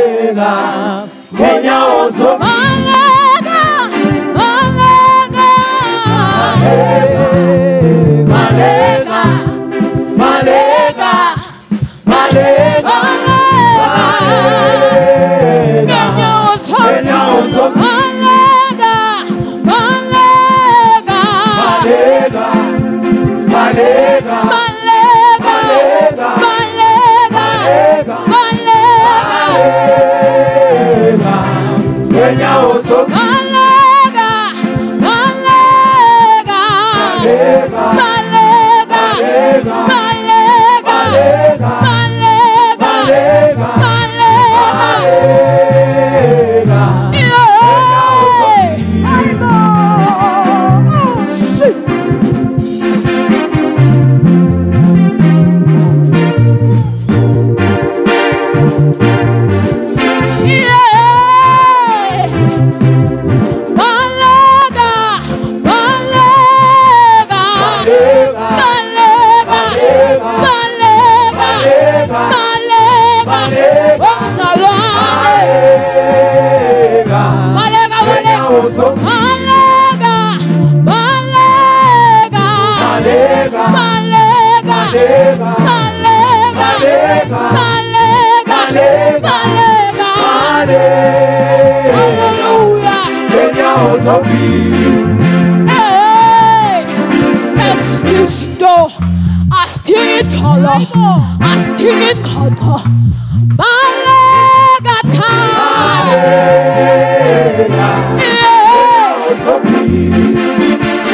Baleka ngenyawo zombili. Baleka, baleka, Baleka, baleka, baleka, baleka, ngenyawo ngenyawo zombili. zombili. Baleka, baleka, Baleka, baleka, baleka, Baleka. baleka, baleka, baleka ngenyawo zombili. baleka, baleka, Baleka, baleka, baleka, baleka, baleka, baleka, baleka, baleka. baleka. Yeah. Si. Yeah. Baleka, baleka, baleka, baleka, baleka, umzalwane. Baleka, Baleka, baleka, ngenyawo zombili. baleka, baleka, Baleka, baleka, baleka, baleka, baleka, baleka, baleka. baleka Hallelujah. ngenyawo zombili. Hey, sesifisto asithingitholo asithingithotho baleka tha. Baleka, Yeah. ngenyawo zombili.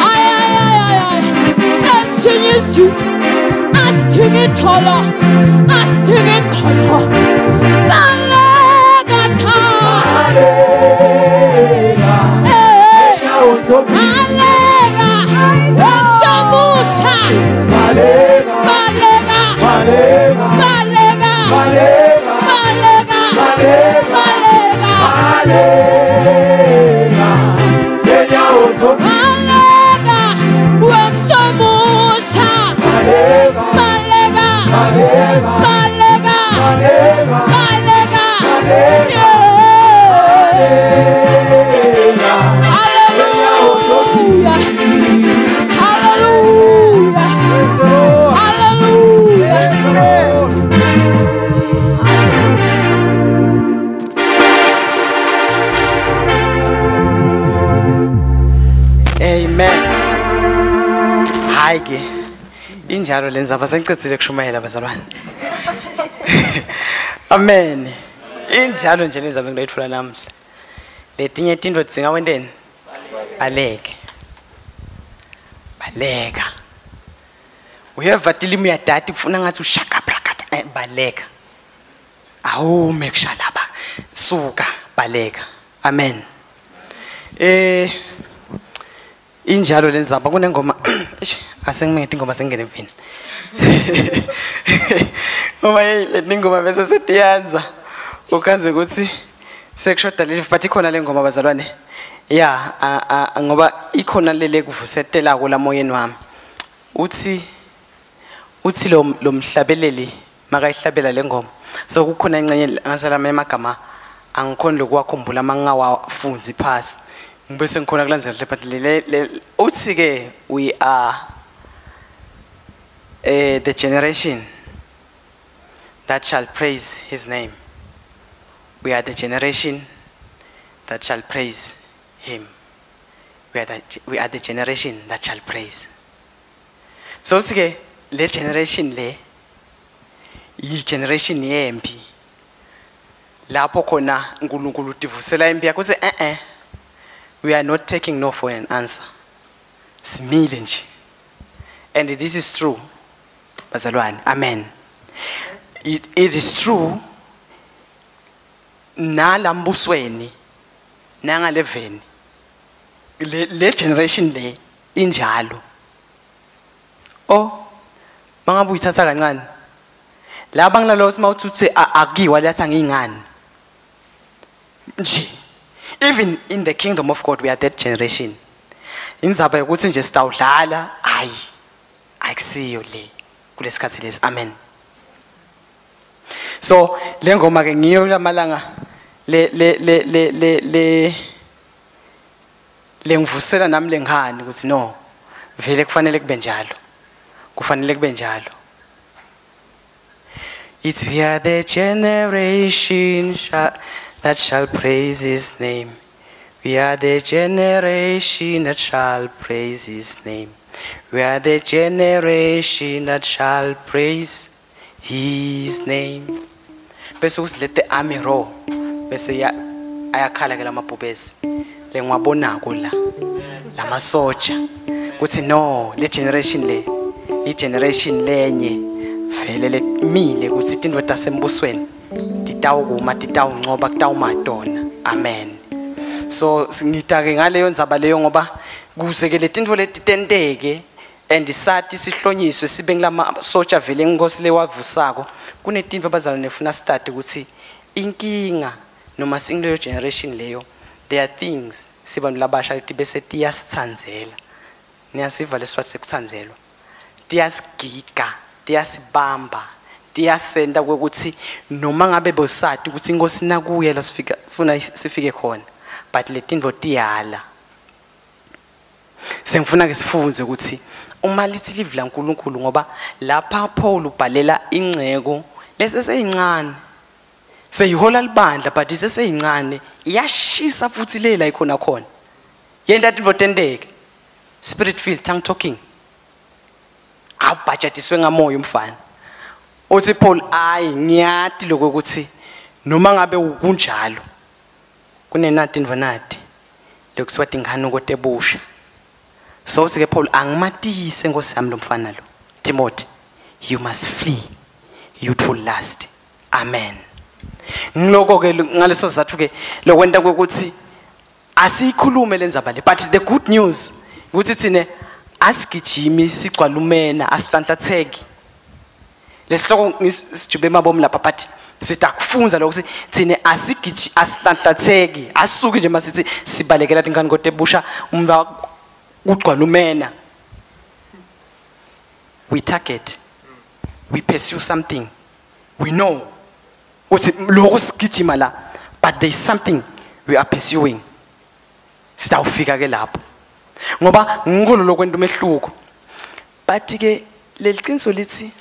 Ay, ay, ay, ay, ay. Esinye izinto asithingitholo asithingithotho baleka tha. Baleka, Hey, ngenyawo zombili. baleka womntomusha Baleka, baleka baleka, baleka baleka, baleka baleka, baleka baleka ngenyawo zombili. baleka womntomusha Baleka, baleka baleka, baleka baleka, baleka. baleka, Yeah. baleka. Hallelujah. Hallelujah. Praise the Lord. Hallelujah. Praise the Lord. Amen. Hayi ke. Injalo le ndzaba sengicedzile kushumayela bazalwane. Amen. Injalo nje le ndzaba engiyitfula namuhla. Letinye tintfo tidzinga wenteni? Baleke. Baleka. Uyeva tilimi uyadati kufuna ngathi ushaka brakata baleka. Awume kushalaba. Suka baleka. Amen. Injalo lenzaba kunengoma eish asengimete ingoma sengene emvini ngoba hey le ngoma bese setiyanza ukhanze ukuthi sekushoda leli but ikhona le ngoma bazalwane ya ngoba ikhona lele kuvusetela kulamoyeni wami uthi lo mhlabeleli makayihlabela le ngoma so kukhona ingcenye ngasalama emagama angikhoni lokuwakhumbula mangingawafunzi phasi ngibese ngikhona kulandzela but le uthi ke we are the generation that shall praise his name. We are the generation that shall praise him. We are the generation that shall praise. So sike le generation le yi generation yempi lapho khona uNkulunkulu utivusela impi yakho uthi we are not taking no for an answer. Simile nje. And this is true bazalwane. Amen. It is true nalambusweni nangaleveni le generation le injalo. Oh mangabe uyithatha kancane laba ngilalo mawuthi akuyiwa letha ngingani nje. Even in the kingdom of God we are that generation. Indzaba yokuthi nje sitawudlala hayi akusiyo le kulesikhathi lesi. Amen. So le ngoma ke ngiyo lamalanga le le le le le le lengivusela nami lenkhani ukuthi no vele kufanele kube njalo, kufanele kube njalo. It's we are the generation that shall praise his name. We are the generation that shall praise his name. We are the generation that shall praise his name. Bese uthi let the army roar. Bese ayakhala ke lamabhubesi. Lengiwabonako la. Lamasoja. Kuthi no, le generation le, i generation lenye vele lemile ukuthi tintfo tasembusweni titawukuma, titawuncoba, kutawumatona. Amen. So ngitake ngaleyo ndzaba leyo ngoba kuze ke letintfo letitenteke and sathi sihlonyiswe sibe ngilama soja vele inkosi lewavusako. Kunetintfo bazalwane nefuna start ukuthi inkinga noma singileyo generation leyo, there are things sibantu labasha leti bese tiyasitsandzela. Niyasiva leswathi sekuthandzelwa, tiyasigiga, tiyasibamba, tiyasenta kwekuthi noma ngabe bosati ukuthi inkosi nakuye la sifika funa sifike khona, but letintfo tiyala. Sengifuna ke sifunze ukuthi uma lithi livi laNkulunkulu, ngoba lapha Paul ubhalela inceko leseseyincane, seyihola libandla, but iseseyincane, iyashisa futhi le la ikhona khona, yenta tintfo tenteke, spirit filled, tongue talking, abhajatiswe ngamoya umfana. Uthi Paul, ayi ngiyati lokho ukuthi noma ngabe kunjalo kunenati intfo lokuthiwa tinkanuko tebusha. So uthi ke Paul, angimatise nkosi yami lo mfana lo Timothy, you must flee youthful lust. Amen. Ngiloko ke ngaleso sizathu ke lokwenta ukuthi asiyikhulume lendzaba le, but the good news ukuthi thine asigijimi sigcwalumena, asihlanhlatheki. Lesihloko sijube emabomu lapha, but sitakufundza lokho ukuthi thine asigiji, asihlanhlatheki, asisuki nje masithi sibalekela tinkanuko tebusha umva kugcwalumena. We target, we pursue something, we know ukuthi lokho sigijima la, but there is something we are pursuing. Sitawufika ke lapho ngoba ngikho lokwenta umehluko. But ke leliqiniso lithi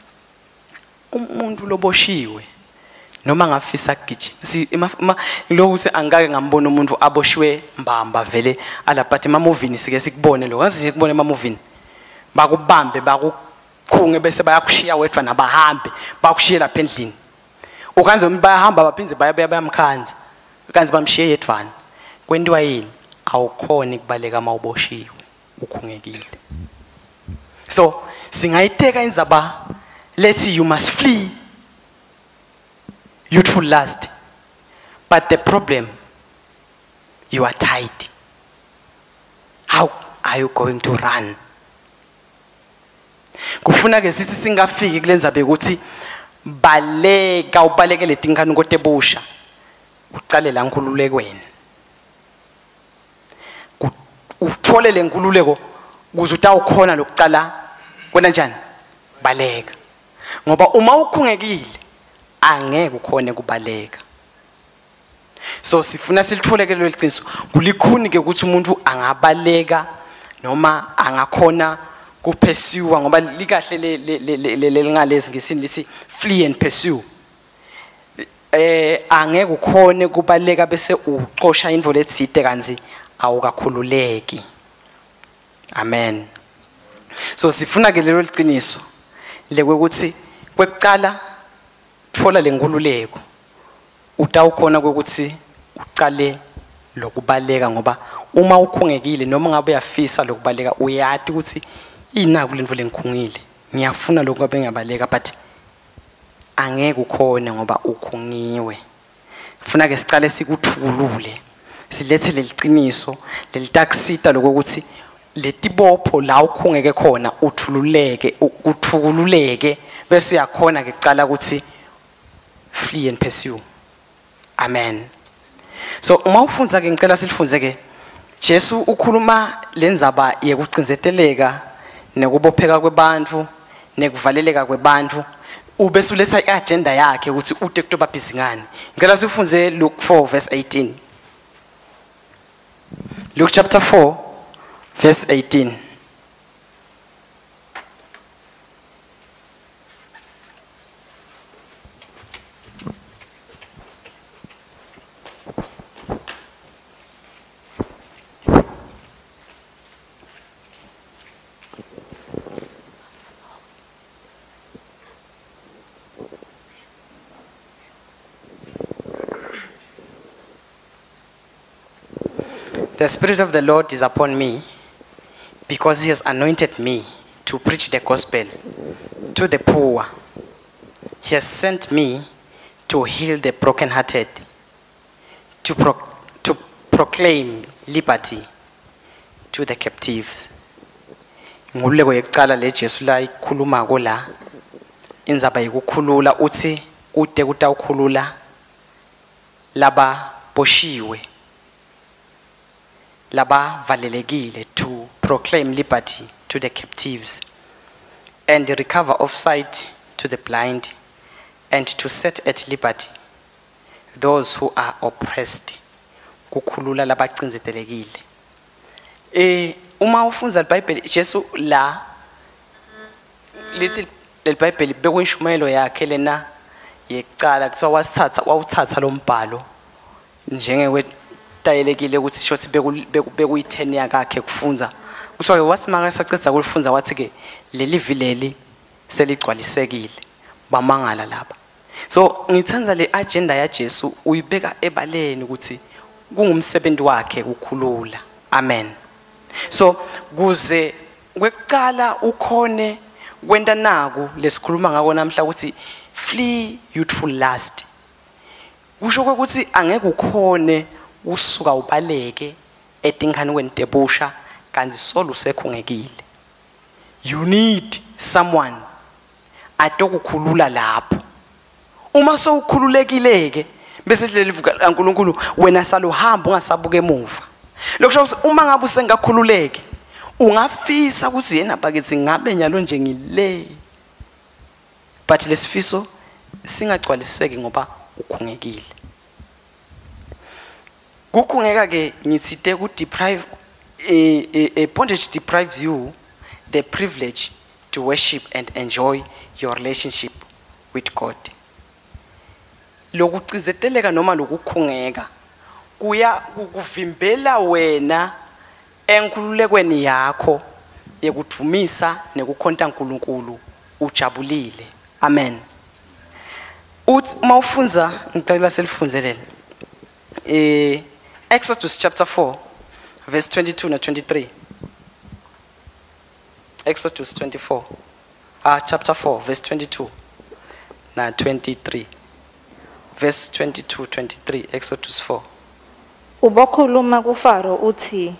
umuntu loboshiwe noma ngafisa kugijima lokhu ukuthi angikake ngambona umuntu aboshiwe mbamba vele ala, but emamovini sike sikubone lokho, ngazi sikubone emamovini, bakubambe bakukhunge bese bayakushiya wedwa nabahambe bakushiye lapha endlini. Ukanze bayahamba baphindze bayamkhanza kanzi bamshiye yedvana. Kwentiwa yini? Awukhoni kubaleka mawuboshiwe, ukhungekile. So singayiteka indzaba lethi you must flee youthful lust, but the problem, you are tied. How are you going to run? Kufuna ke sithi singafiki kulendzaba ukuthi baleka ubalekele tinkanuko tebusha, uqale la nkululekweni, uthole le nkululeko ukuze utawukhona lokucala kwena njani baleka, ngoba uma ukhungekile angeke ukhone kubaleka. So sifuna silithole ke lelo qiniso. Kulikhuni ke ukuthi umuntu angabaleka noma angakhona kupursue, ngoba likahle lelingalezi ngesini lithi flee and pursue. Angeke ukhone kubaleka bese ucosha intfo letsite kanzi awukakhululeki. Amen. So sifuna ke lelo liqiniso lekwekuthi kwekucala thola lenkululeko, utawukhona kwekuthi ucale lokubaleka, ngoba uma ukhungekile noma ngabe uyafisa lokubaleka uyati ukuthi inaku lentfo lengikhungile, ngiyafuna lokhu ngabe ngiyabaleka, but angeke ukhone ngoba ukhungiwe. Funa ke sicale sikuthukulule, silethe leliqiniso lelitakusita lokuthi letibopho la ukhungeke khona uthululeke, uthukululeke, bese uyakhona ke kucala ukuthi flee and pursue. Amen. So uma ufundza ke ngicela silifunze ke. Jesu ukhuluma lendzaba yekucindzeteleka nekubopheka kwebantfu nekuvaleleka kwebantfu. Ubese uletha iagenda yakhe ukuthi ute kutoba busy ngani. Ngicela sifunze Luke 4 verse 18. Luke chapter 4 verse 18. The Spirit of the Lord is upon me, because he has anointed me to preach the gospel to the poor. He has sent me to heal the brokenhearted, to proclaim liberty to the captives. Nguleko yekuqala le Jesu la ikhuluma ko la indzaba yekukhulula uthi ude kutawukhulula laba boshiwe laba valelekile, to proclaim liberty to the captives and recover of sight to the blind and to set at liberty those who are oppressed, kukhulula labacindzetelekile. Uma ufundza iBhayibheli Jesu la lithi leBhayibheli bekuyishumayelo yakhe lena yekucala, kuthiwa wasithatha wawuthatha lo mbhalo njengekwe tayelekile ukuthi shothi bekuyitheni yakhe kufundza. Kuthiwa ke wathi makasacedza kulifundza wathi ke leli vileli seligcwalisekile, bamangala laba. So ngithanda le agenda ya Jesu uyibeka ebaleni ukuthi kungumsebenzi wakhe ukukhulula. Amen. So kuze kwekuqala ukhone kwenta naku lesikhuluma ngako namhla ukuthi flee youthful lust, kusho ukuthi angeke ukhone usuka ubaleke etinkhanukweni tebusha kanti solo usekhungekile. You need someone atokukhulula lapho. Uma sowukhululekile ke bese silelivuka kaNkuluNkulu wena saluhamba ungasabuka emuva. Lokusho ukuthi uma ngabe usengakhululeki ungafisa ukuthi yena bakithi ngabe nyalo nje ngile, but lesifiso singagcwaliseki ngoba ukhungekile. Kukhungeka ke ngitsite ku deprive a bondage deprives you the privilege to worship and enjoy your relationship with God. Lokucizeteleka noma lokukhungeka kuya kukuvimbela wena enkululekweni yakho yekudvumisa nekukhonta uNkulunkulu ujabulile. Amen. Uthi mawufundza ngicela selifundzelele. Exodus chapter 4 verse 22 na 23. Exodus 24. Chapter 4 verse 22 na 23. Verse 22 23 Exodus 4. Ubokhuluma kuFaro uthi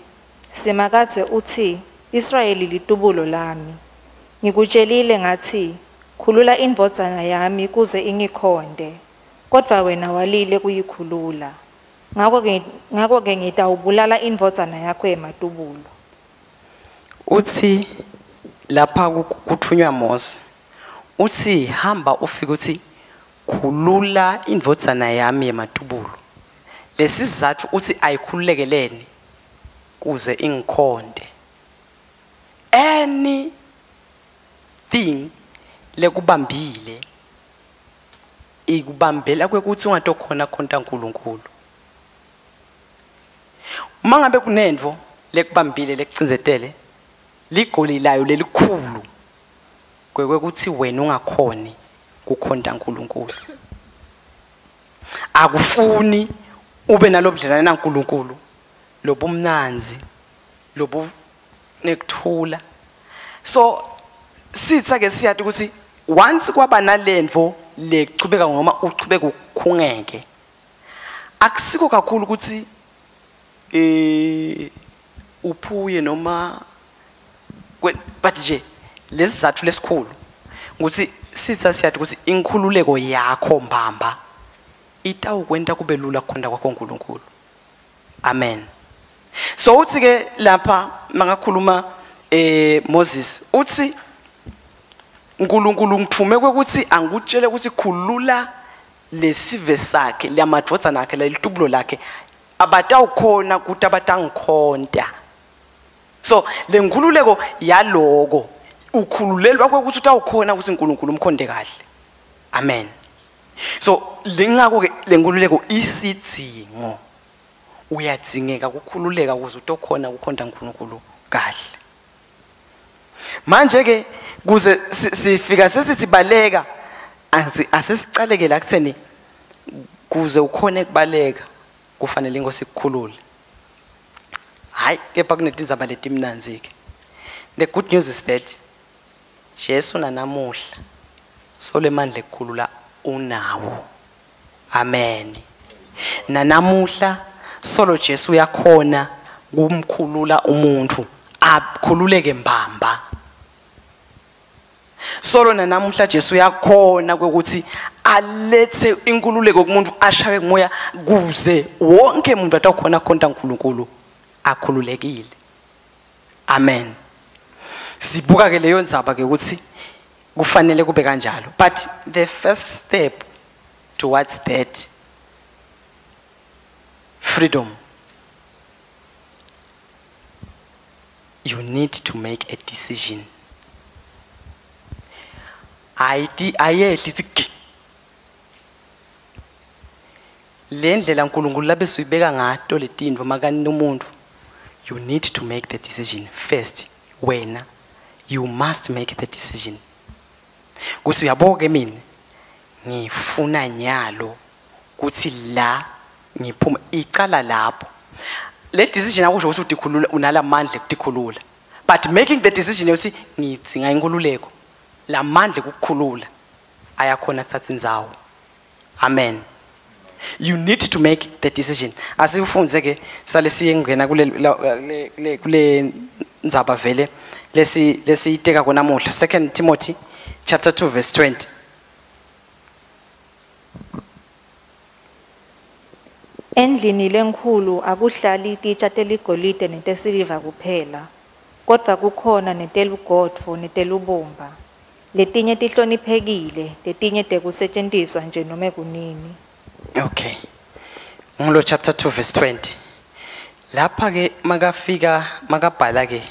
Simakadze uthi Israyeli litubulo lami. Ngikutshelile ngathi khulula indvodzana yami kuze ingikhonde, kodwa wena walile kuyikhulula. Ngako-ke ngitawubulala indvodzana yakho yematubulo. Uthi lapha kuthunywa Mose, uthi hamba ufike uthi khulula indvodzana yami yematubulo. Lesizathu uthi ayikhululekeleni kuze ingikhonde. Anything lekubambile ikubambela kwekuthi ungatokhona khonta uNkulunkulu. Uma ngabe kunendvo lekubambile lekucinzetele ligoli layo lelikhulu kwekuthi wena ungakhoni kukhonta uNkulunkulu. Akufuni ube nalobudlelwane naNkulunkulu lobumnanzi lobu nekuthula. So sitha ke siyathi ukuthi once kwaba nalendvo lechubeka ngoma uchubeka ukukhungeke, akusiko kakhulu ukuthi uphuye noma but nje lesizathu lesikhulu ukuthi sitha siyathi ukuthi inkhululeko yakho mbamba itawukwenta kube lula kukhonta kwakho uNkulunkulu. Amen. So uthi ke lapha mangakhuluma Moses uthi uNkulunkulu ngithume ukuthi angikutshele ukuthi khulula lesive sakhe lamadvodzana akhe lelitubulo lakhe abatawukhona ukuthi abatangikhonta. So lenkhululeko yaloko ukhululelwa ukuthi utawukhona ukuthi uNkulunkulu umkhonde kahle. Amen. So lengako ke lenkhululeko isidzingo, uyadzingeka ukukhululeka ukuze utokhona ukukhonta uNkulunkulu kahle. Manje ke kuze sifika sesithi baleka, asesicaleke la kutheni kuze ukhone kubaleka kufanele inkosi ikukhulule. Hayi kepha kunetindzaba letimnandzi ke. The good news is that Jesu nanamuhla solemandla ekukhulula unawo. Amen. Nanamuhla solo Jesu uyakhona kumkhulula umuntu akhululeke mbamba. Solo nanamuhla Jesu uyakhona ukuthi alethe inkululeko kumuntu ashawe ngumoya kuze wonke umuntu atawukhona kukhonta uNkulunkulu akhululekile. Amen. Sibuka ke leyo ndzaba ke ukuthi kufanele kube kanjalo, but the first step towards that freedom, you need to make a decision. Ayehli ithi le ndlela uNkulunkulu labe suyibeka ngato letintfo makani umuntu, you need to make the decision first. Wena you must make the decision kuthi uyabo ke mina ngifuna nyalo kuthi la ngiphuma icala lapho. Le decision akusho ukuthi udikhulula unalamandla ekudikhulula, but making the decision yokuthi ngidzinga inkululeko, lamandla ekukhulula ayakhona kuthatha indzawo. Amen. You need to make the decision. Asifunze ke sale siye ngena kule kule ndzaba vele lesi lesiyiteka konamuhla. 2 Timothy chapter 2 verse 20. Endlini lenkhulu akuhlali titsha teligolide netesiliva kuphela, kodwa kukhona netelugodvo netelubumba. Letinye tihloniphekile, letinye tekusetjentiswa nje nome kunini. Okay. Ngulo chapter 2 verse 20. Lapha ke makafika makabhala ke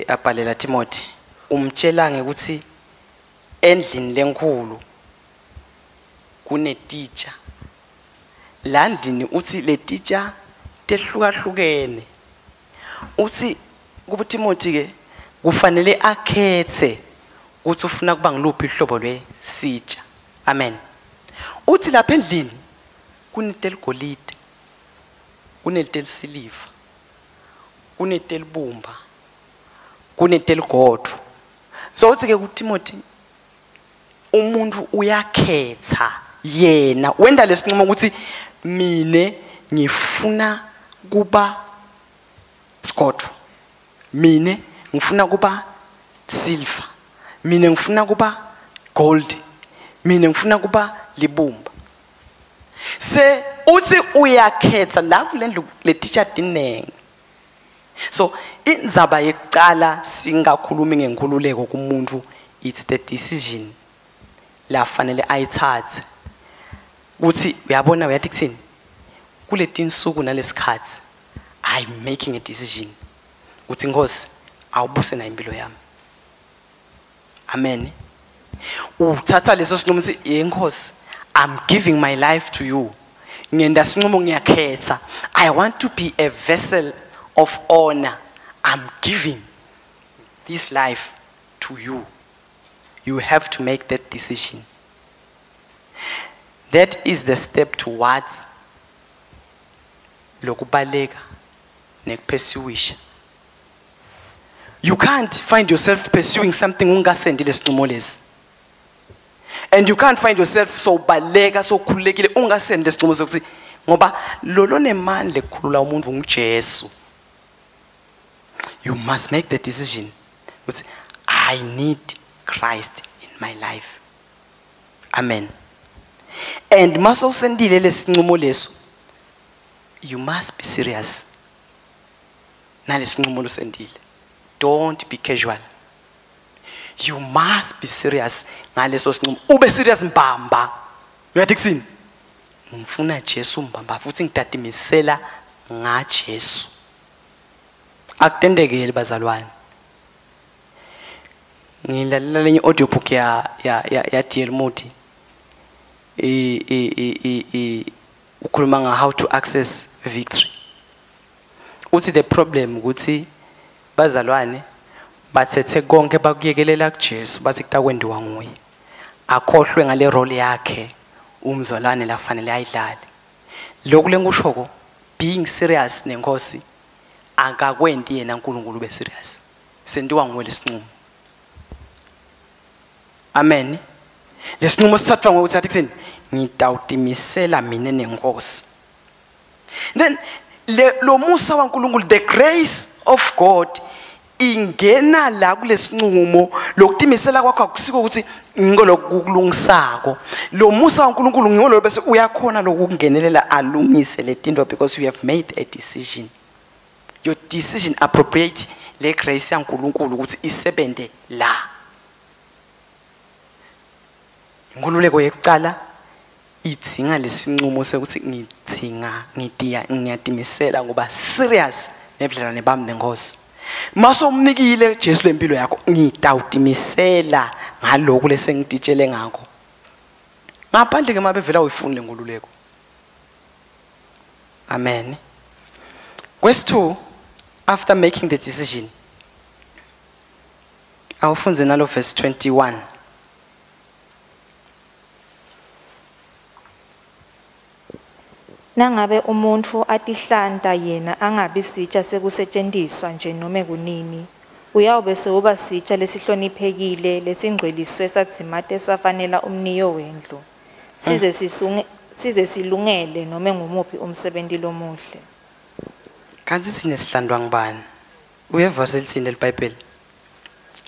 abhalela Timothy umtshela ngekuthi endlini lenkhulu kunetitsha. La ndlini uthi letitsha tehlukahlukene. Uthi kubo Timothy ke kufanele akhethe ukuthi ufuna kuba ngiluphi ihlobo lwesitsha. Amen. Uthi lapha endlini kuneteligolide, kunetelisiliva, kunetelibumba, kuneteligodvo. So uthi ke kuTimothy umuntu uyakhetha yena wenda lesinqumo ukuthi mine ngifuna kuba sigodvo, mine ngifuna kuba silver, mine ngifuna kuba gold, mine ngifuna kuba libumba. Se uthi uyakhetha la kulendlu letitsha tinengi. So indzaba yekucala singakhulumi ngenkhululeko kumuntu, it's the decision la fanele ayithathe kuthi uyabona uyathi kuthini kuletinsuku nalesikhathi I'm making a decision uthi Nkosi awubuse na impilo yami. Amen. Uthatha leso sinqumo uthi yeNkosi I'm giving my life to you. Ngenda sinqumo ngiyakhetha. I want to be a vessel of honor. I'm giving this life to you. You have to make that decision. That is the step towards lokubaleka nekupursuisha. You can't find yourself pursuing something ungasendi lesinqumo lesi. And you can't find yourself so baleka so khululekile ungasendi lesinqumo sokuthi ngoba lo lonemandla ekukhulula umuntu nguJesu. You must make the decision. Ukuthi I need Christ in my life. Amen. And masowusendile lesinqumo leso, you must be serious nalesinqumo losendile. Don't be casual. You must be serious ngaleso sinqumo. Ube serious mbamba. Uyathi kuthini? Ngifuna Jesu mbamba futhi ngitatimisela ngaJesu. Akutendekeli bazalwane. Ngilalela lenye audiobook ya ya ya, ya DL Moody. I ukhuluma nga how to access victory. Uthi the problem ukuthi bazalwane bathethe konke bakuyekelela kuJesu bathi kutakwendiwa nguye. Akhohlwe ngale role yakhe umzalwane la kufanele ayidlale. Lokhu lengikushoko being serious nenkosi akakwenti yena uNkulunkulu ube serious. Sentiwa nguwe lesinqumo. Amen. Lesinqumo sithathwa ngokuthi athi kuthini? Ngitawutimisela mina nenkosi. Then lo musa waNkulunkulu, the grace of God ingena la kulesinqumo lokutimisela kwakho akusiko ukuthi ngiko lokulungisako. Lo musa waNkulunkulu ngiko lo bese uyakhona lokungenelela alungise letinto because you have made a decision. Your decision appropriate le grace yaNkulunkulu ukuthi isebente la. Inkululeko yekuqala idzinga lesinqumo sekuthi ngidzinga ngidiya ngiyatimisela ngoba serious nebudlelwane bami nenkosi. Masomnikile Jesu lempilo yakho ngitawutimisela ngalokhu lesengititshele ngakho. Ngaphandle ke mabevela uyifuni lenkululeko. Amen. Verse 2, after making the decision. Awufunze nalo verse 21. Nangabe umuntfu atihlanta yena angabi sitsha sekusetjentiswa nje nome kunini, uyawube sewuba sitsha lesihloniphekile lesingcweliswe sadzimate safanela umniyo wendlu, size silungele nome ngumuphi umsebenti lomuhle. Kanti sine sihlandwa ngubani? Uyeva selithini leliBhayibheli?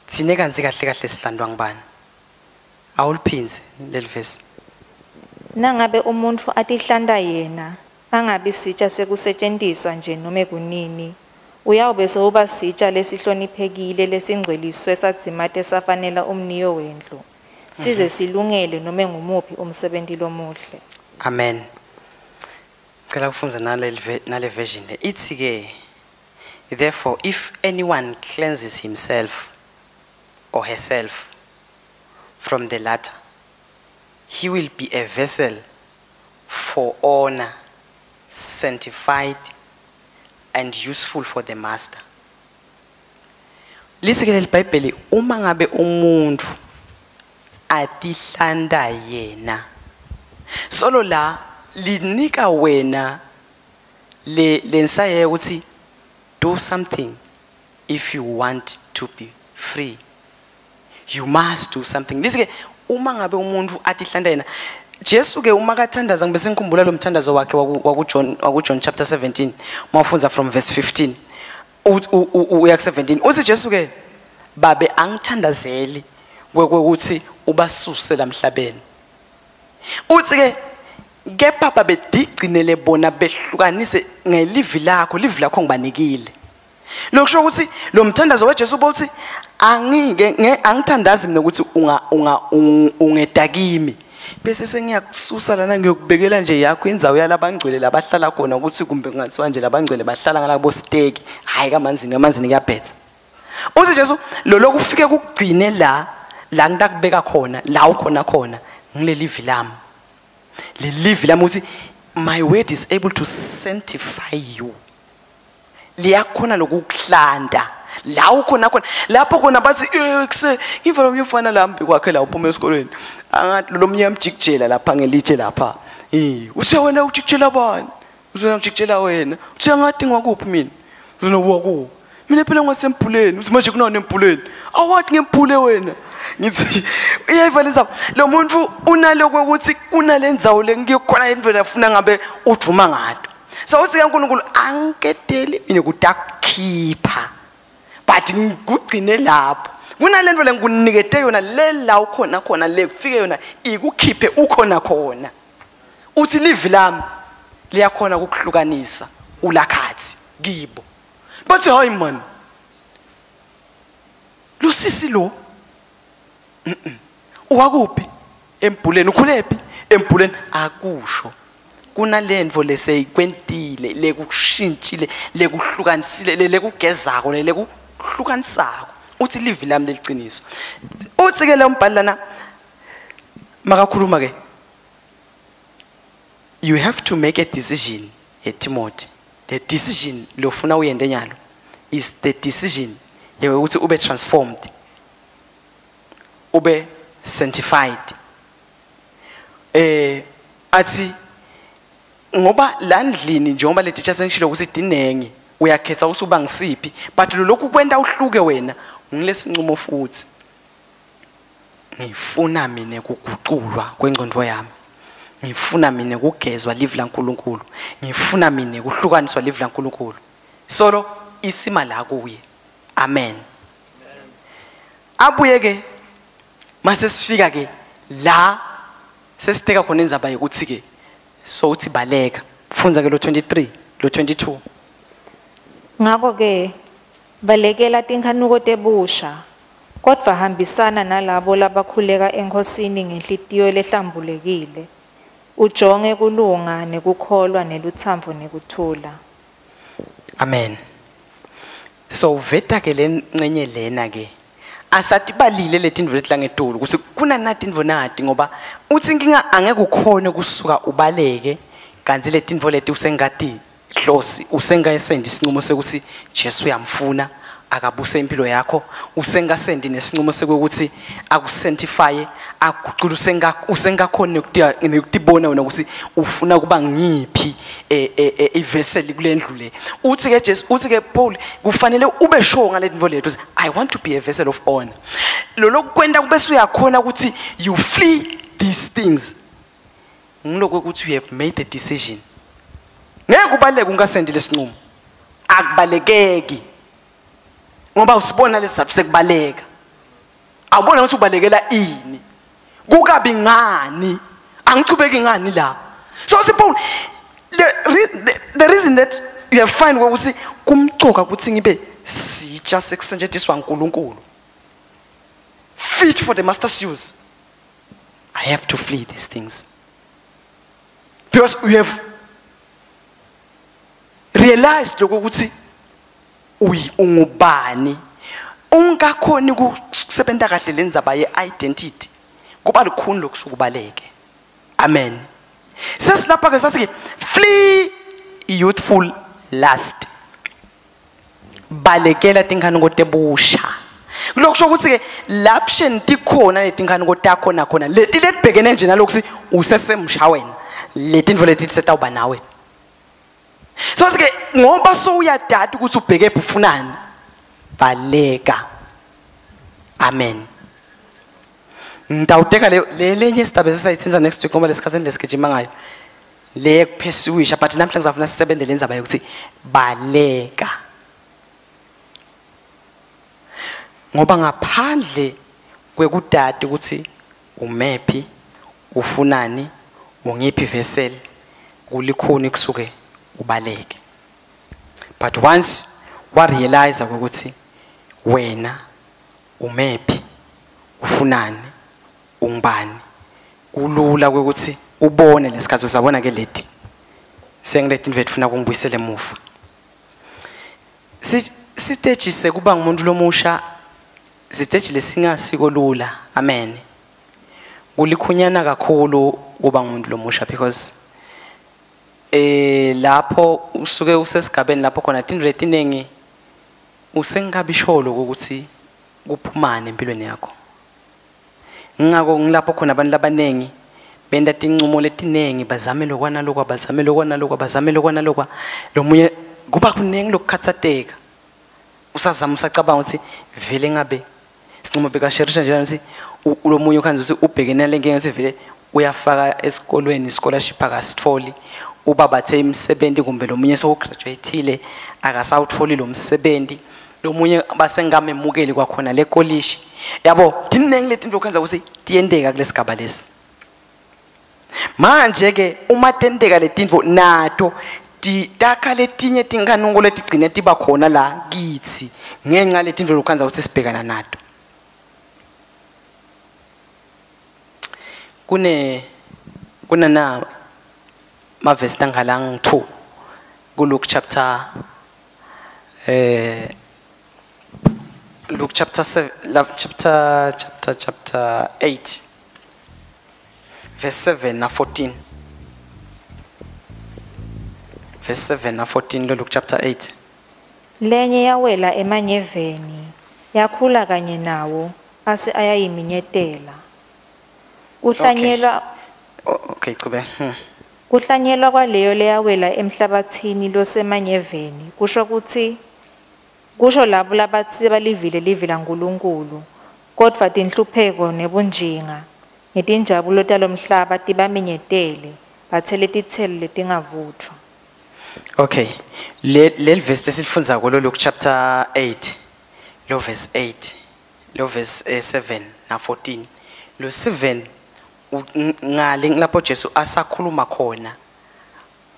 Thine kanti kahle kahle sihlandwa ngubani? Awuliphindze leli verse. Nangabe umuntfu atihlanta yena angabi sitsha sekusetjentiswa nje nome kunini, uyawube sewuba sitsha lesihloniphekile lesingcweliswe sadzimate safanela umniyo wendlu, size silungele nome ngumuphi umsebenti lomuhle. Amen. Cela kufundza nale version le. Ithi ke, therefore if anyone cleanses himself or herself from the latter, he will be a vessel for honor, sanctified and useful for the master. Lithi ke leliBhayibheli uma ngabe umuntu atihlanda yena, solo la linika wena le lensaye ukuthi do something if you want to be free. You must do something. Lithi ke uma ngabe umuntu atihlanda yena, Jesu ke uma kathandaza ngibe sengikhumbula lo mthandazo wakhe waku John chapter 17, mawufunza from verse 15 uya ku 17, uthi Jesu ke babe angithandazeli kwekuthi ubasuse lamhlabeni. Uthi ke kepha babedigcinele bona behlukanise ngelivi lakho, livi lakho ngibanikile. Lokusho ukuthi lo mthandazo waJesu uthi angike angithandazi mina ukuthi ungeda kimi, bese sengiyakususa lana ngiyokubekela nje yakho indzawo yalabangcwele labahlala khona, ukuthi kumbe kungathiwa nje labangcwele bahlala ngalabo steki, hayi kamanzini, amanzini kuyabhetha. Uthi Jesu lo lokufike kugcine la ngitakubeka khona, la ukhona khona ngilelivi lami. Lelivi lami uthi my word is able to sanctify you. Liyakhona lokukuhlanta la ukhona khona, lapho khona bathi kuse ngivela umfana la mbi kwakhe la uphuma esikolweni, angathi lo mnyama jikijela lapha ngelitshe lapha, uthe wena ujikijela bani? Uzona ngijikijela wena. Uthe angathi ngwakuphi mina? Uzona waku mina phela ngasempuleni. Uthi manje kunani empuleni? Awathi ngempule wena. Ngithi uyayivala indaba lo muntu unaloko ukuthi kunalendzawo lengiyokhona indlela afuna ngabe udvuma ngato. So uthi kaNkulunkulu angiketeli mina kudakhipha, but ngikugcine lapho kunalento lengikunikete yona le la ukhona khona, le kufike yona ikukhiphe ukhona khona. Uthi livi lami liyakhona ukuhlukanisa ulakhathi kibo. Bathi hayi man, lo sisi lo Uwakuphi? Embhuleni. Ukhulephi? Embhuleni. Akusho. Kunalento leseyikwentile, lekushintshile, lekuhlukanisile, lekugezako, lekuhlukanisako. Uthi livi lami leliciniso. Uthi ke lo mbhali lana makakhuluma ke, you have to make a decision, Timothy. The decision lofuna uyende nyalo is the decision yokuthi ube transformed, ube sanctified. Athi ngoba landlini njengoba le teacher sengishilo ukuthi dinengi, uyakhetha ukuthi uba ngisiphi, but lokhu kwenta uhluke wena ngilesinqumo futhi. Ngifuna mina kuguculwa kwengqondo yami, ngifuna mina kugezwa livi laNkuluNkulu, ngifuna mina kuhlukaniswa livi laNkuluNkulu. Solo isima la kuye. Amen. Abuye ke mase sifika ke la sesiteka khona indzaba yokuthi ke so uthi baleka. Fundza ke lo 23 lo 22. Ngakho ke balekela tinkhanuko tebusha, kodvwa hambisana nalabo labakhuleka eNkhosini ngenhlitiyo lehlambulekile, ujonge kulunga nekukholwa nelutsandvo nekuthula. Amen. So veta ke lencenye lena ke asatibalile letindvo letlangetulu ukuthi kunanati indvo nati, ngoba uthi inkinga angeke ukhone kusuka ubaleke kanti letindvo leti usengati hlosi, usengasendi isinqumo sekuthi Jesu uyamfuna akabuse impilo yakho, usengasendi nesinqumo sekuthi akusanctify, akugucule, usengakhona nekutibona wena ukuthi ufuna kuba ngiphi iveseli kulendlu le. Uthi ke Jesu, uthi ke Paul, kufanele ube sure ngale ndvo lethu, I want to be a vessel of honor. Lo lokwenta kube uyakhona ukuthi you flee these things, ngiloko ukuthi you have made a decision. Ngeke ubaleke ungasendi lesinqumo, akubalekeki ngoba usibona lesizathu sekubaleka. Awubona ukuthi ubalekela ini, kukabi ngani, angichubeki ngani la. So Paul, the reason that you have find ukuthi kumcoka ukuthi ngibe sitsha sekusetshenziswa uNkulunkulu, fit for the master's use, I have to flee these things because you have realized lokho ukuthi ungubani. Ungakhoni ukusebenza kahle lenzaba ye-identity, kuba lukhuni lokusukubaleke. Amen. Sesilapha ke sasithi flee youthful lust, balekela tinkhanuko tebusha. Lokho ukuthi ke laption tikhona letinkhanuko takho nakhona leti letibhekene nje nalokuthi usesemsha wena, letintfo leti setawuba nawe. So sike ngoba sowuyadada ukuthi ubheke ufunani, baleka. Amen. Ngitawuteka le lenye sidabe sesayithinza next week ngoba lesikhathi lesigijima ngayo le kuphesuisha, but namhlanje ngizafuna sisebenze lenzaba yokuthi baleka, ngoba ngaphandle kwekudada ukuthi umephi, ufunani, ungiphi vessel, kulikhuni kusuke ubaleke. But once wa realize ukuthi wena umephi, ufunani, ungubani, kulula ukuthi ubone lesikhathi usabona ke leti sengileti indlu efuna kungibuyisela emuva. Siteji sekuba ngumuntu lomusha, siteji lesingasiko lula. Amen. Kulikhunyana kakhulu kuba ngumuntu lomusha because lapho usuke usesigabeni lapho khona tindlu letinengi usengabisholo ukuthi kuphumane empilweni yakho. Ngako ngilapho khona abantu labanengi benda tincumo letinengi, bazame lokwana lokwa, bazame lokwana lokwa, bazame lokwana lokwa, lomunye kuba kunengi lokukhathateka. Usazama usacabanga ukuthi vele ngabe sinqumo bekasherisha njalo ukuthi lomunye ukhanze ukuthi ubhekene nale nkinga ukuthi vele uyafaka esikolweni scholarship akasitholi, ubaba athe imisebenzi kumbe lomunye sewugraduateile akasawutholi lo msebenzi, lomunye basengamemukeli kwakhona le college. Yabo tinengi letinto okhanza ukuthi tiyenteka kulesigaba lesi. Manje ke uma tenteka letinto nato takha letinye tinkanuko letigcine tiba khona la kithi ngenxa letinto lokhanza ukuthi sibhekana nato. Kune kunana mavesi langalang 2 ku Luke chapter Luke chapter 7, chapter 8 verse 7 na 14. Verse 7 na 14 Luke chapter 8. Lenye yawela emanyeveni yakhula kanye nawo ase ayayiminyetela. Kuhlanyelwa okay, chube. Kuhlanyelwa kwaleyo leyawela emhlabathini losemanyeveni kusho ukuthi kusho labo labatsi balivile livi laNkulunkulu kodwa tinhlupheko nebunjinga netinjabulo talomhlaba tibaminyetele bathele titselo letingavuthwa. Okay, le verse lesifundza kulo Luke chapter 8 lo verse 8 lo verse 7 na 14. Lo 7 ngale lapho Jesu asakhuluma khona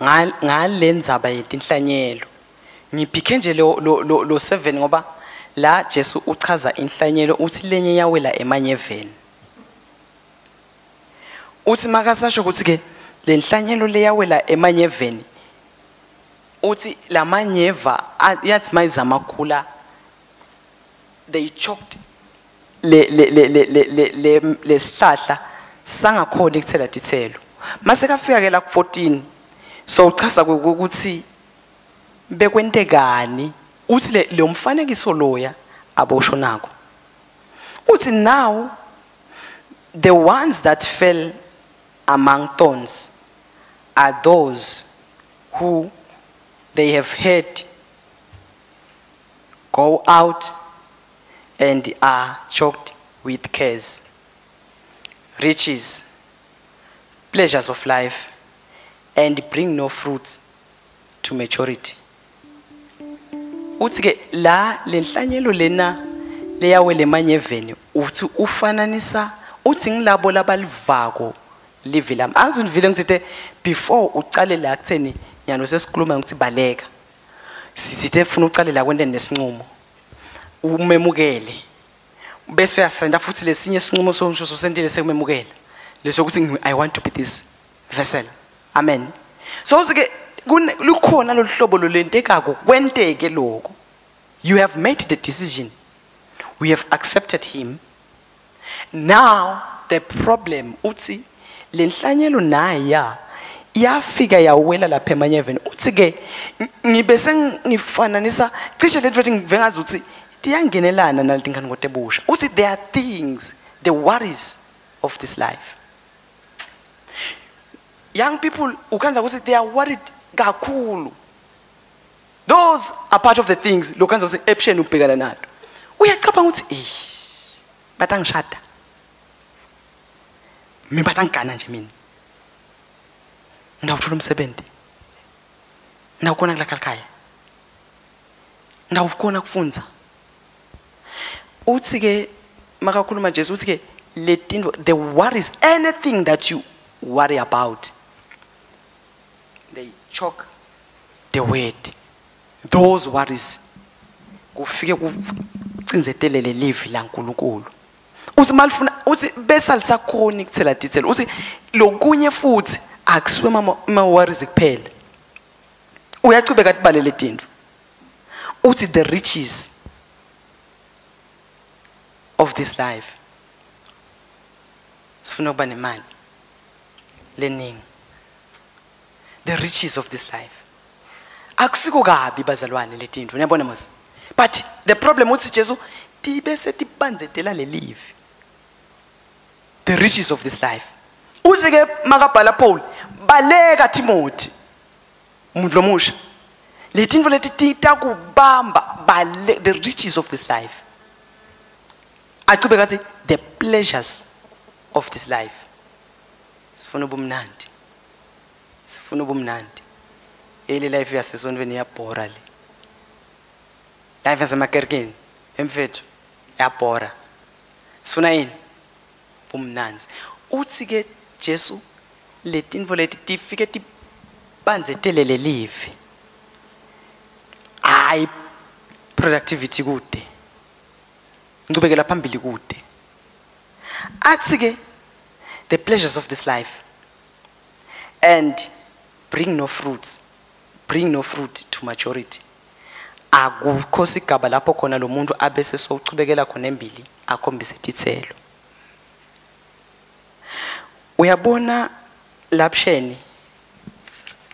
ngalendzaba yetinhlanyelo. Ngiphike nje lo 7 ngoba la Jesu uchaza inhlanyelo uthi lenye yawela emanyeveni. Uthi makasasho ukuthi ke lenhlanyelo leyawela emanyeveni uthi lamanyeva yathi mayizama khula they choked le le le le le lesihlahla sangakhona ukuthela tithelo. Mase kafika ke la ku 14 so uchaza ukuthi bekwentekani uthi le mfanekiso loya abosho nako. Uthi now the ones that fell among thorns are those who they have heard go out and are choked with cares, riches, pleasures of life, and bring no fruits to maturity. Uthi ke la lenhlanyelo lena leyawele emanyeveni uthi ufananisa uthi ngilabo labalivako livi lami. Angizivile ngithe before uqale la kutheni nyano sesikhuluma ngithi baleka. Sithe ufuna uqale la kwente nesinqumo. Umemukele. Bese uyasenda futhi lesinye isinqumo songisho sosentile sekumemukela. Leso ukuthi I want to be this vessel. Amen. So uthi ke lukhona lo hlobo lolentekako kwenteke lokho. You have made the decision. We have accepted him. Now the problem uthi lenhlanyelo naya yafika yawela lapha emanyeveni. Uthi ke ngibe sengifananisa cishe lento ethi ngive ngazi ukuthi tiyangenelana naletinkani ngotebusha. Uthi there are things, the worries of this life. Young people ukhanza ukuthi they are worried kakhulu. Those are part of the things lokhanza ukuthi ebusheni ubhekana nato. Uyacabanga ukuthi eh batangishada. Mina batangigana nje mina. Ngidawuthola umsebenzi. Ngidawukhona kulakha ekhaya. Ngidawukhona kufunza. Uthi ke makakhuluma Jesu uthi ke letinto the worries, anything that you worry about, they choke the word. Those worries kufike kucinzetelele livi laNkulunkulu. Uthi malifuna uthi bese alisakhoni kuthela detail. Uthi lokunye futhi akusiwe ma worries kuphela. Uyaqhubeka atibalele tintfo. Uthi the riches of this life. Sifuna ukuba nemali leningi. The riches of this life. Akusiko kabi bazalwane letintfo, niyabona mos. But the problem uthi Jesu tibese tibanzetela lelivi. The riches of this life. Uthi ke makabhala Paul, baleka Timothy. Umuntu lomusha. Letintfo leti titakubamba bale the riches of this life. Aqhubeka athi the pleasures of this life. Sifuna ubumnandi. Sifuna ubumnandi. Ele life yasesontweni iyabhora le. Life yasemakerkeni emfethu iyabhora. Sifuna yini? Ubumnandi. Uthi ke Jesu letintfo leti tifike tibanzetele lelivi. Hayi productivity kude. Ngibekela phambili kude. Athi ke The pleasures of this life, and bring no fruits, bring no fruit to maturity. Akukho sigaba lapho khona lo muntu abese sowuchubekela khona embili akhombise titselo. Uyabona lapsheni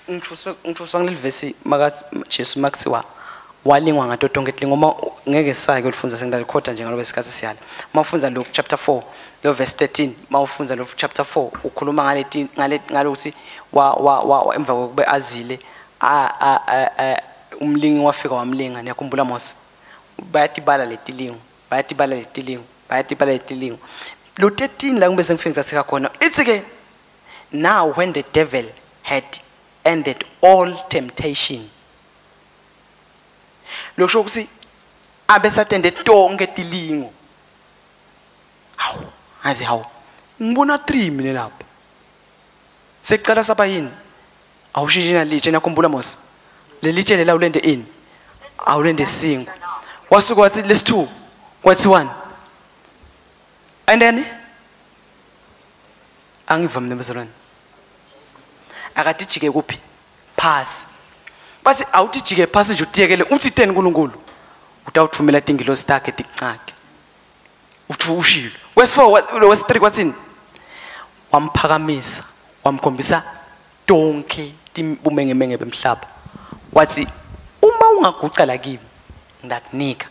ngithuswa ngileli vesi makathi Jesu makuthiwa walingwa ngato tonke tilingo, uma ngeke sisake ulifunza sengidalikhotha nje ngalobe isikhathi siyala. Mawufundza Luke chapter 4 lo verse 13, mawufundza lo chapter 4 ukhuluma ngaleti ngale ngalokuthi wa wa emva kokube azile a umlingi wafika wamlinga. Niyakhumbula Mose, bayatibala letilingo, bayatibala letilingo, bayatibala letilingo. Lo 13 la ngibe sengifike ngithatheka khona, ithi ke now when the devil had ended all temptation, lokusho ukuthi abesatende tonke tilingo. Hawu ngazi, hawu ngibona 3 mina lapha sekucala saba yini, awushintshe nalitshe. Nakhumbula Mose lelitshe lela ulende ini, awulende singo. Wasuka wathi lesi 2 kwathi 1 and then angiva mina bazalwane akatijike kuphi phasi, bathi awutijike phasi nje utiyekele uthi teni uNkulunkulu utawuthumela tingilosi takhe tikuncake uthi ushilo. Verse 4 verse 3 kwathini, wamphakamisa wamkhombisa tonke bumengemenge bemhlaba, wathi uma ungaguca la kimi ngidakunika.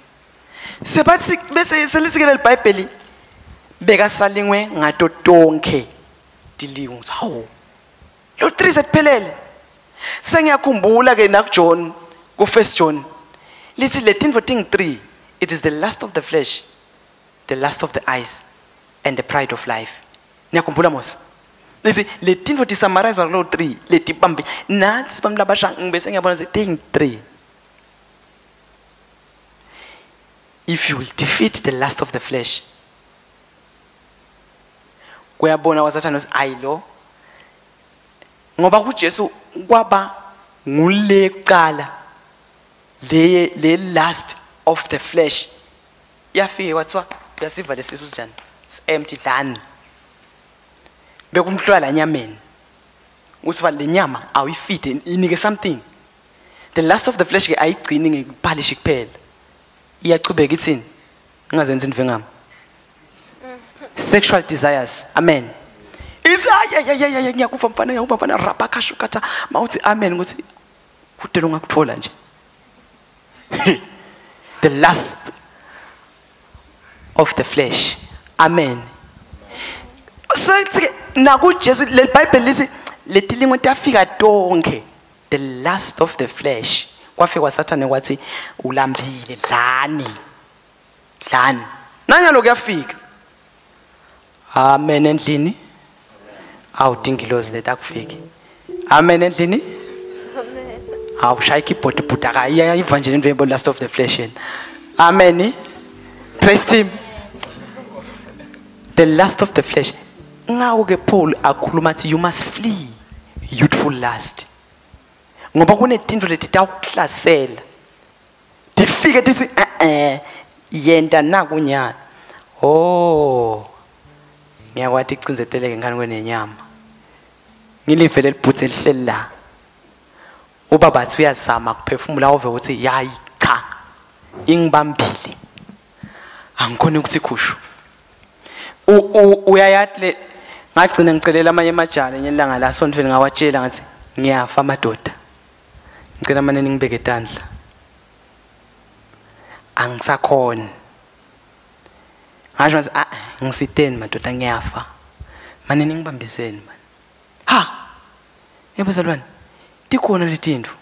Sebathi bese selisikele iBhayibheli bekasalingwe ngato tonke tilingo. Hawu lo 3 sekuphelele. Sengiyakhumbula ke naku John, ku 1 John lithi le tintfo ting 3, it is the lust of the flesh, the lust of the eyes and the pride of life. Niyakhumbula Mose lithi le tintfo ti summarize kulo 3 letibambe nathi sibambe labasha. Ngibese ngiyabona ukuthi ting 3, if you will defeat the lust of the flesh, kuyabona wasathana ukuthi ayilo ngoba kuJesu kwaba ngule kuqala le lust of the flesh yafike kwathiwa uyasiva lesisu sinjani, empty dlani, bekumhlwala enyameni usiva le nyama awuyifide inike something. The lust of the flesh ke ayigcini ngekuphalishi kuphela, iyachubeka ithini, ngingazenzi into ngami, sexual desires. Amen. Ithi ay ngiyakufa mfana, ngiyakufa mfana, rabakashukata mawuthi amen ukuthi kude ongakuthola nje. The lust of the flesh. Amen. Sethi naku Jesu le Bible lithi letilingo tafika tonke, the lust of the flesh. Kwafika sathane kwathi ulambile dlani dlani, nanyalo kuyafika. Amen endlini. Awudingilozi letakufiki. Amen endlini. Amen. Awushaya keyboard bhuda iva nje into yebo lust of the flesh yena. Amen. Praise team. The lust of the flesh. Ngawo ke Paul akhuluma athi you must flee youthful lust. Ngoba kunetintfo letitawukuhlasela. Tifike tithi yenta nakunyana. Oh. Ngiyakwati icindzeteleke ngani kwenenyama. Ngilive lelibhutse elihleli la. Ubaba athi uyazama kuphefumula uve ukuthi yayi cha ingibambile. Angikhona ukuthi khushu. Uyayathi le ngagcina ngicelela amanye amajala ngelanga la sontweni ngawatshela ngathi ngiyafa amadoda. Ngicela manje ningibeke tandla. Angisakhona. Ngasho ngathi ngisiteni madoda ngiyafa. Manje ningibambiseni man. Ha! Yebazalwane tikhona letintfo.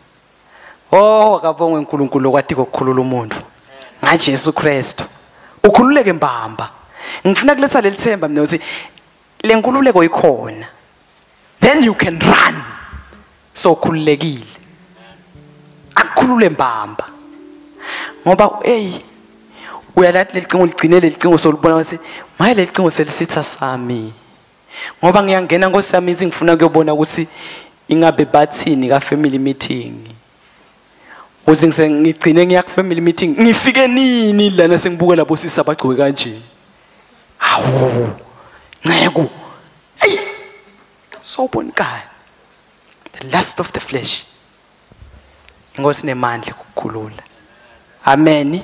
Oh akabongwe uNkulunkulu okwathi ukukhulula umuntu ngaJesu Kristu. Ukhululeke mbamba. Ngifuna kuletha lelithemba mina ukuthi lenkululeko ikhona. Then you can run. So khululekile. Akukhulule mbamba. Ngoba hey uyalathi lelicingo ligcine lelicingo solubona ukuthi maye lelicingo selisitha sami. Ngoba ngiyangena Nkosi yami ithi ngifuna kuyobona ukuthi ingabe bathini ka family meeting. Uthi ngigcine ngiya ku family meeting ngifike nini lana sengibuka labo sisi abagcoke kanje. Hawu. Nceko. Hey, sawubona, the lust of the flesh. Inkosi nemandla ukukhulula. Amen.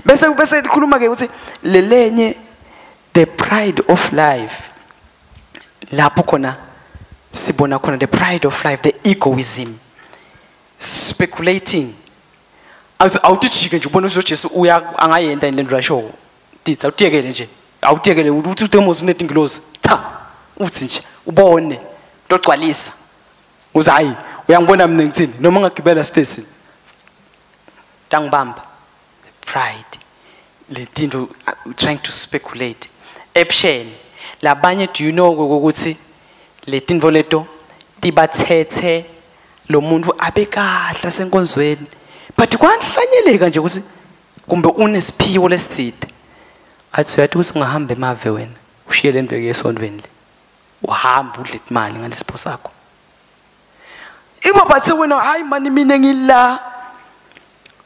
Bese likhuluma ke ukuthi lelenye, the pride of life. Lapho khona sibona khona the pride of life, the egoism, speculating. Awutijike nje ubona ukuthi Jesu uya angayenda le nto asho. Ditsa awutiyekele nje. Awutiyekele uthi uDemos unetingilozi. Cha, uthi nje ubone togcwalisa. Uthi hayi uyangibona mina ngithini noma ngagibela station. Tangibamba. Pride. Le tinto trying to speculate. Ebusheni labanye, do you know ukuthi le tinto leto tibathethe lo muntu abekahle senkonzweni, but kwanhlanyeleka nje ukuthi kumbe unesiphiwo lesithide, athi uyathi ukuthi ungahamba emave wena ushiye le nto yesontweni le, uhamba udle imali ngalesipho sakho. Iba bathe wena hayi mani mina ngila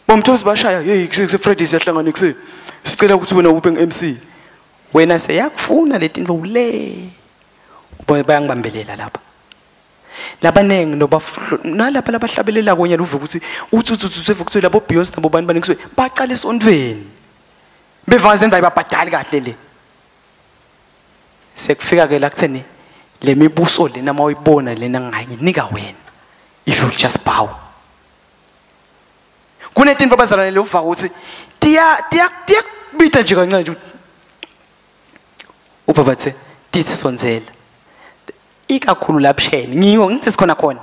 bomthosi bashaya, hey kuse Friday siyahlangana kuse sicela ukuthi wena ube nge-MC, wena seyakufuna le tinto ule bayangibambelela lapha. Labanengi noba nalapha labahlabelela konye luve ukuthi uthi uthi uthi labo Beyonce nabo bani bani kusuke baqala esontweni beva ngendaba ibabhadali kahle le. Sekufika ke la kutheni le mibuso lena mawuyibona lena ngayinika wena if you just bow. Kunetinto abazalwane lova ukuthi tiya tiya tiya bita nje kancane nje ubaba bathe tithi sonzela ikakhulu lapsheni ngiyo ngithi sikhona khona.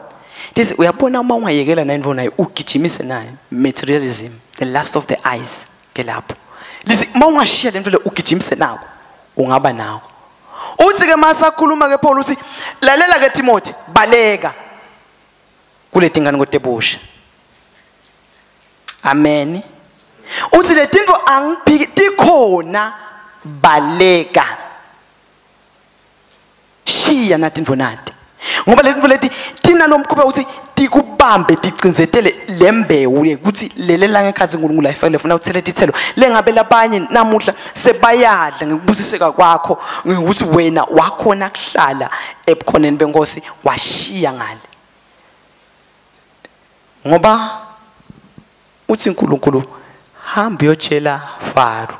This uyabona uma ungayekela nayo nayo ugijimise nayo materialism, the lust of the eyes ke lapho. Lisi uma ungashiya lento le ugijimise nako ungaba nawo. Uthi ke masakhuluma ke Paul uthi lalela ke Timothy, baleka kule tingane kotebusha. Amen. Uthi le tinto angiphiki tikhona, baleka. Shiya nathi ndvonati. Ngoba le tinto leti tinalomkhuba uthi tikubambe ticinzetele lembewu ukuthi lelela ngekhathi uNkulunkulu ayifakele funa uthele tithelo lengabe labanye namuhla sebayadla ngikubusiseka kwakho ukuthi wena wakhona kuhlala ebukhoneni benkosi washiya ngale. Ngoba uthi uNkulunkulu hamba uyotshela Faro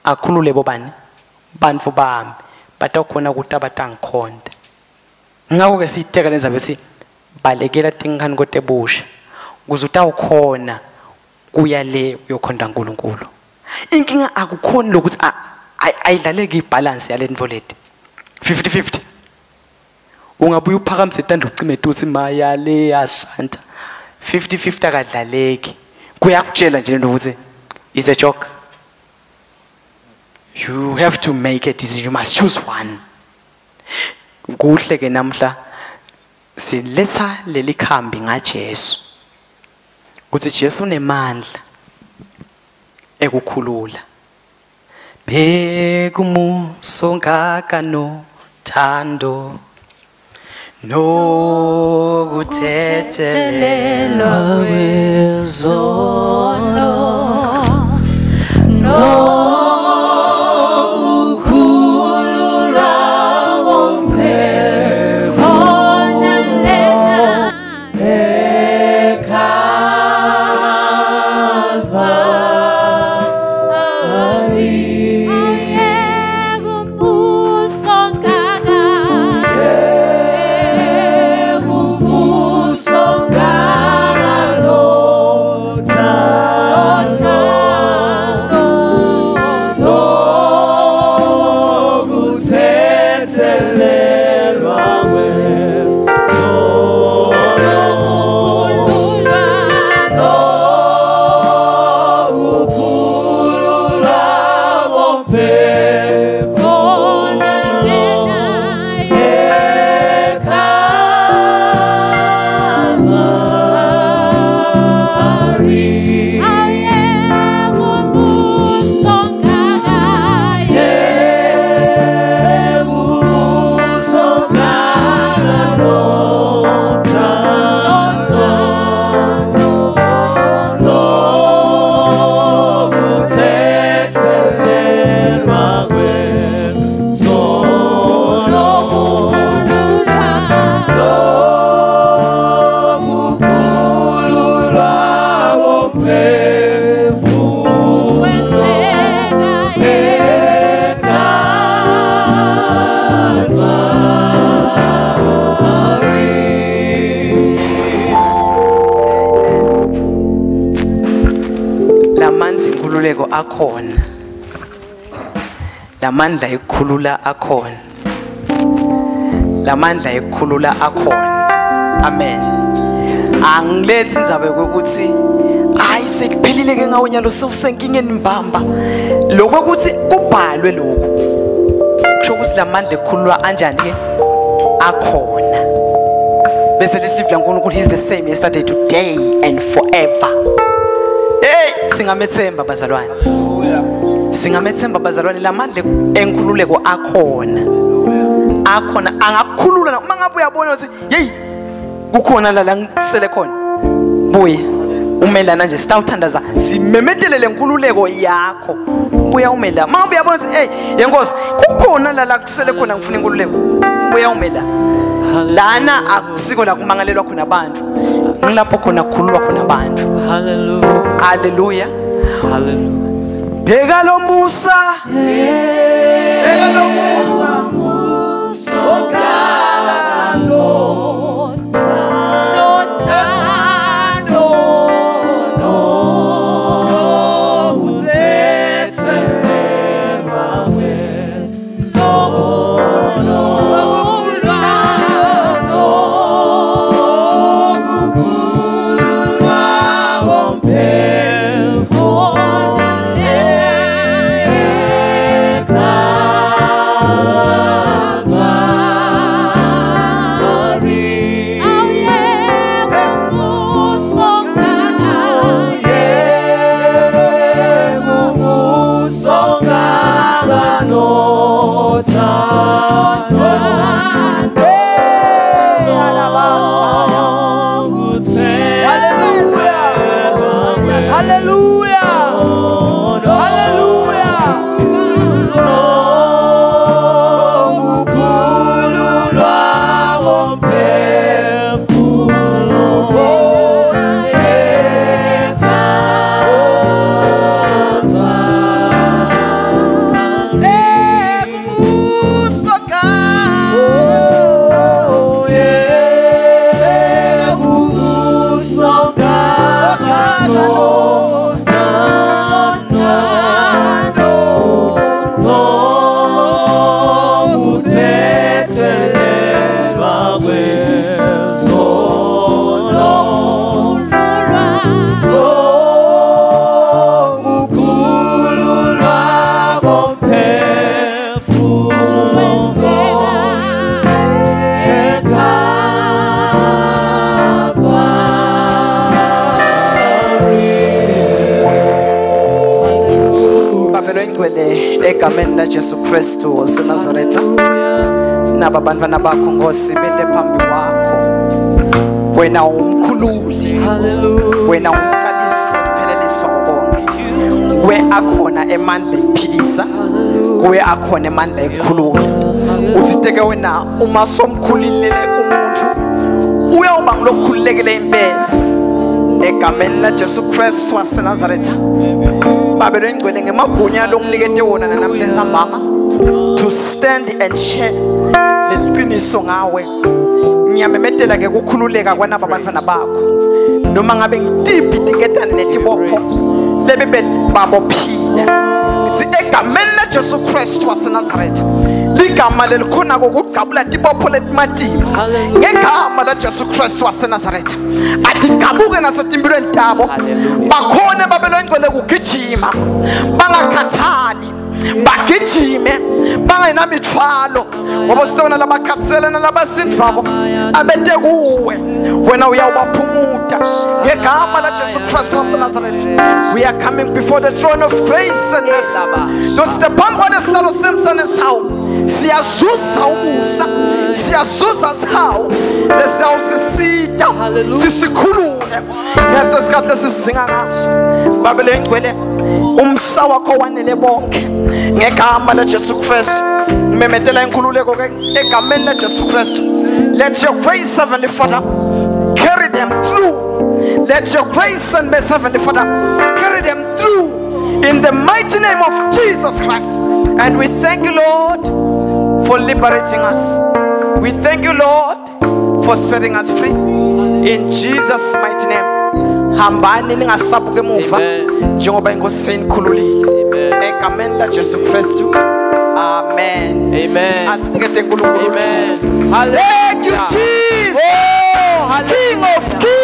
akhulule bobani bantu bami batakhona ukuthi abatangikhonda. Ngakho ke siyiteka lenzaba ethi balekela tingane kotebusha ukuze utawukhona kuya le uyokhonda uNkulunkulu. Inkinga akukhoni lokuthi ayidlaleki ibalance yale nto leti 50-50. Ungabuye uphakamise itanda ucime tusi maya le yashanta 50-50 akadlaleki. Kuyakutshela nje lento ukuthi it's a joke. You have to make a decision, you must choose one. Kuhle ke namhla siletha leli khambi ngaJesu. Ukuthi Jesu unemandla ekukhulula. Bekumuso ngaka nothando nokuthethelelwa kwezono nokukhululwa komphefumulo eKalvari. Umbuso ngaka, umbuso ngaka nothando. Enkululeko akhona. Lamandla ekukhulula akhona. Lamandla ekukhulula akhona. Amen. Angilethi indzaba yokuthi hayi sekuphelile ke ngawo nyalo sewusenkingeni mbamba. Lokho ukuthi kubhalwe lokho. Kusho ukuthi lamandla ekukhululwa anjani ke? Akhona. Bese lisive laNkulunkulu, he is the same yesterday, today and forever. Hey, singamethemba bazalwane. Singamethemba bazalwane, lamandla enkululeko akhona. Akhona, angakukhulula uma ngabe uyabona ukuthi hey kukhona la ngisele khona. Buye umelana nje sitawuthandaza simemetele lenkululeko yakho. Buya umela. Uma ngabe uyabona ukuthi hey yenkosi kukhona la kusele khona ngifuna inkululeko. Buya umela. Lana akusiko la kumangalelwa khona abantu. Ngilapho khona kukhululwa khona abantu. Hallelujah. Hallelujah. Hallelujah. Bheka lo musa. Bheka lo musa. Egameni la Jesu Kristu waseNazaretha, naba bantwana bakho Nkosi bete phambi kwakho. Wena umkhululi, wena umqalisi nempheleliswa konke. Kuwe akhona emandla ekuphilisa, kuwe akhona emandla ekukhulula. Usiteke wena uma somkhulile umuntu uyawuba ngulokhululekile impela. Egameni la Jesu Kristu waseNazaretha, Babe lengcwele ngemagunya longinikete wona namhlanje ntsambama to stand and share leliqiniso ngawe. Ngiyamemetela ke kukhululeka kwanaba bantwana bakho. Noma ngabe ngitiphi tinketane netibopho lebe babophile, ngithi egameni la Jesu Kristu waseNazaretha, ligama lelikhona kokugqabula tibopho letimatima, ngegama la Jesu Kristu waseNazaretha adigabuke nasetimpilweni tabo. Bakhone babe lengcwele kugijima bangakhathali, bagijime bangenamithwalo, ngoba sitobona labakhathele nalabasindvako abete kuwe. Wena uyawubaphumuta ngegama la Jesu Kristu waseNazaretha. We are coming before the throne of grace and mercy. Nosite phambi kwalesihlalo semsane sawo, siyazuza umusa, siyazuza sihawu lesiyawusisita sisikhulule ngeso sikhathi lesisidzinga ngaso. Babe lengcwele, umsa wakho wanele bonke ngegama la Jesu Kristu. Ngimemetela inkhululeko ke egameni la Jesu Kristu. Let your grace, Heavenly Father, carry them through. Let your grace and mercy, Heavenly Father, carry them through in the mighty name of Jesus Christ. And we thank you, Lord, for liberating us. We thank you, Lord, for setting us free. In Jesus' mighty name. Hambani ningasabuka emuva Amen. njengoba inkosi seyinikhululile. Amen. Egameni laJesu Kristu. Amen. Amen. Asinikete uNkulunkulu. Amen. Thank you Hallelujah. Jesus. Oh, King hallelujah. of Kings.